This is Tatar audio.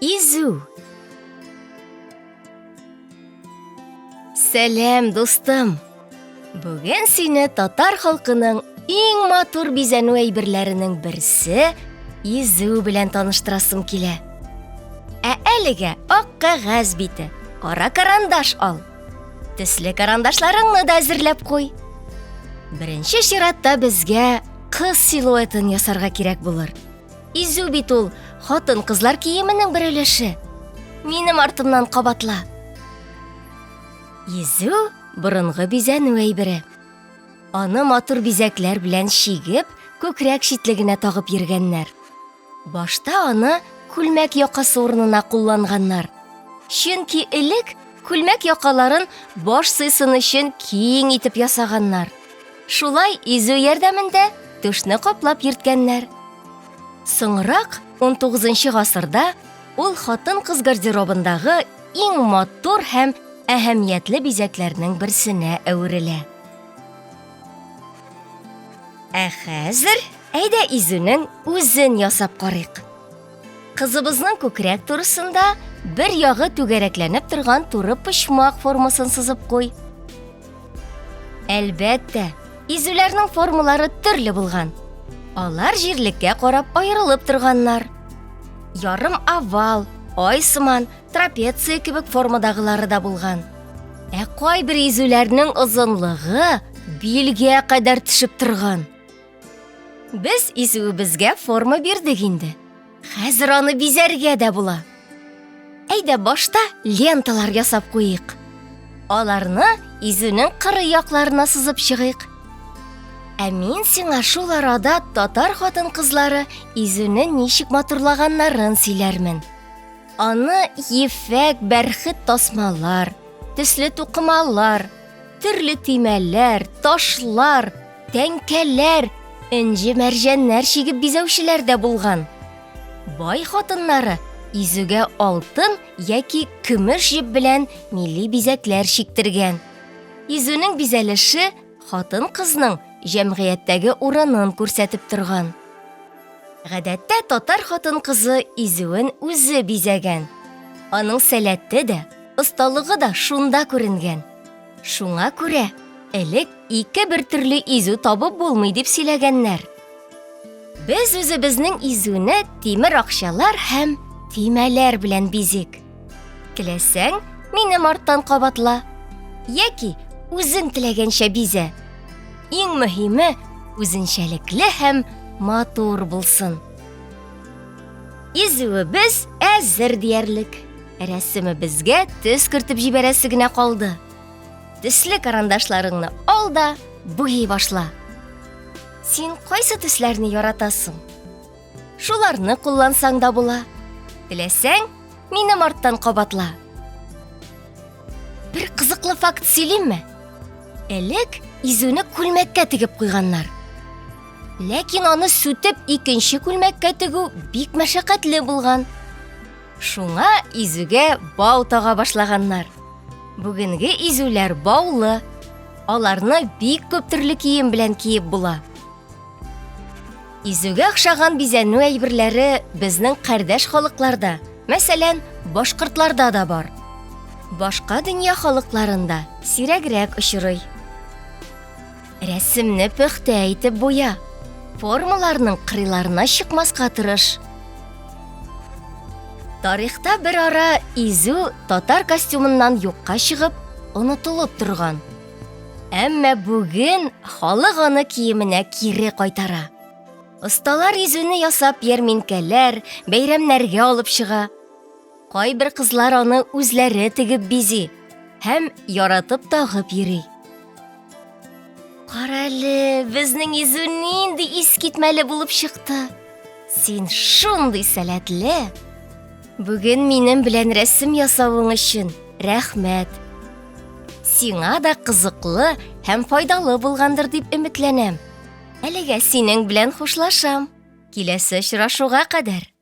Изү. Сәлам, дустым. Бүген сине татар халкының иң матур бизәнү әйберләренең берсе изү белән таныштырасым килә. Ә әлегә ак кәгазь бите, кара карандаш ал. Төсле карандашларыңны да әзерләп куй. Беренче чиратта безгә кыз силуэтын ясарга кирәк булыр. Изү бит ул хатын-кызлар киеменең бер өлеше. Минем артымнан кабатла. Изү борынгы бизәнү әйбере. Аны матур бизәкләр белән чигеп, күкрәк читлегенә тагып йөргәннәр. Башта аны күлмәк якасы урынына кулланганнар. Чөнки элек күлмәк якаларын баш сыйсын өчен киң итеп ясаганнар. Шулай изү ярдәмендә түшне каплап йөрткәннәр. Соңрак, 19 гасырда, ул хатын-кыз гардеробындагы иң матур һәм әһәмиятле бизәкләрнең берсенә әверелә. Ә хәзер әйдә изүнең үзен ясап карыйк. Кызыбызның күкрәк турысында бер ягы түгәрәкләнеп торган туры почмак формасын сызып куй. Әлбәттә, изүләрнең формалары төрле булган. Алар җирлеккә карап аерылып торганнар. Ярым овал, ай сыман, трапеция кебек формадагылары да булган. Ә кайбер изүләрнең озынлыгы билгә кадәр төшеп торган. Без изүебезгә форма бирдек инде. Хәзер аны бизәргә дә була. Әйдә башта ленталар ясап куйыйк. Аларны изүнең кырый якларына сызып чыгыйк. Ә мин сиңа шул арада татар хатын-кызлары изүне ничек матурлаганнарын сөйләрмен. Аны ефәк, бәрхет тасмалар, төсле тукымалар, төрле төймәләр, ташлар, тәңкәләр, энҗе-мәрҗәннәр чигеп бизәүчеләр дә булган. Бай хатыннары изүгә алтын яки көмеш җеп белән милли бизәкләр чиктергән. Изүнең бизәлеше хатын-кызның җәмгыятьтәге урынын күрсәтеп торган. Гадәттә татар хатын-кызы изүен үзе бизәгән. Аның сәләте дә, осталыгы да шунда күренгән. Шуңа күрә элек ике бер төрле изү табып булмый дип сөйләгәннәр. Без үзебезнең изүне тимер акчалар һәм төймәләр белән бизик. Теләсәң, минем арттан кабатла. Яки үзең теләгәнчә бизә. Иң мөһиме, үзенчәлекле һәм матур булсын. Изүебез әзер диярлек. Рәсемебезгә төс кертеп җибәрәсе генә калды. Төсле карандашларыңны ал да буйый башла. Син кайсы төсләрне яратасың? Шуларны куллансаң да була. Теләсәң, минем арттан кабатла. Бер кызыклы факт сөйлимме? Элек изүне күлмәккә тегеп куйганнар. Ләкин аны сүтеп икенче күлмәккә тегү бик мәшәкатьле булган. Шуңа изүгә бау тага башлаганнар. Бүгенге изүләр баулы. Аларны бик күп төрле кием белән киеп була. Изүгә охшаган бизәнү әйберләре безнең кардәш халыкларда, мәсәлән, башкортларда да бар. Башка дөнья халыкларында сирәгрәк очрый. Рәсемне пөхтә итеп буя. Формаларның кырыйларына чыкмаска тырыш. Тарихта бер ара изү татар костюмыннан юкка чыгып, онытылып торган. Әмма бүген халык аны киеменә кире кайтара. Осталар изүне ясап ярминкәләр, бәйрәмнәргә алып чыга. Кайбер кызлар аны үзләре тегеп бизи һәм яратып тагып йөри. Карале, безнең изү нинди искитмәле булып чыкты. Син шундый сәләтле. Бүген минем белән рәсем ясавың өчен рәхмәт. Сиңа да кызыклы һәм файдалы булгандыр дип өметләнәм. Әлегә синең белән хушлашам. Киләсе очрашуга кадәр.